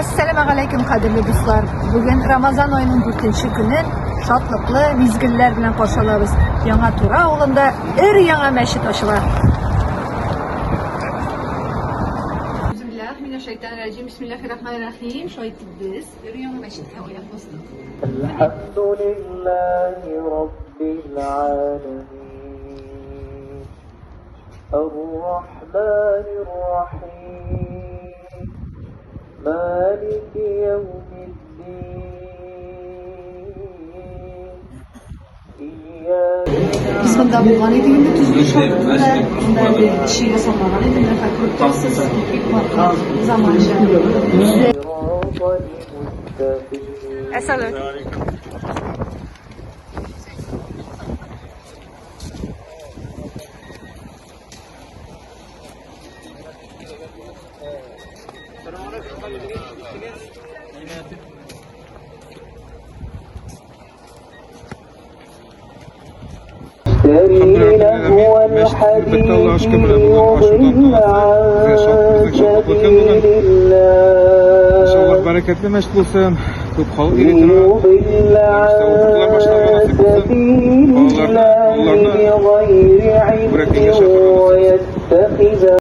Әссәламәгаләйкем, кадерле дуслар! Бүген Рамазан аеның 4 көнен шатлыклы мизгелләр белән каршы алабыз. Яңа Тура авылында өр-яңа мәчет ачыла. Бисмиллахи рахмани рахим. Шулай итеп без өр-яңа мәчеткә аяк бастык. الحمد لله رب العالمين الرحمن الرحيم مالك يوم الدين إياك Без монда булган идек инде төзелеш вакытында. Монда әле эше ясалмаган иде. Менә хәзер күреп торасыз, бик матур, заманча. صراط المستقيم. Әссәламәгаләйкем. يشتري لهو Мәчет бетте, Аллаһка الحديث шөкер, менә бүген ачу ليضل тантанасы. Безгә عن шат, безнең шатлыклы көн سبيل бүген. الله Иншаллаһ, бәрәкәтле мәчет булсын. Күп халык йөри тора. ليضل عن Укытулар башларга насыйп булсын. سبيل Балаларны, الله балаларны بغير علم күбрәк дингә чакырып,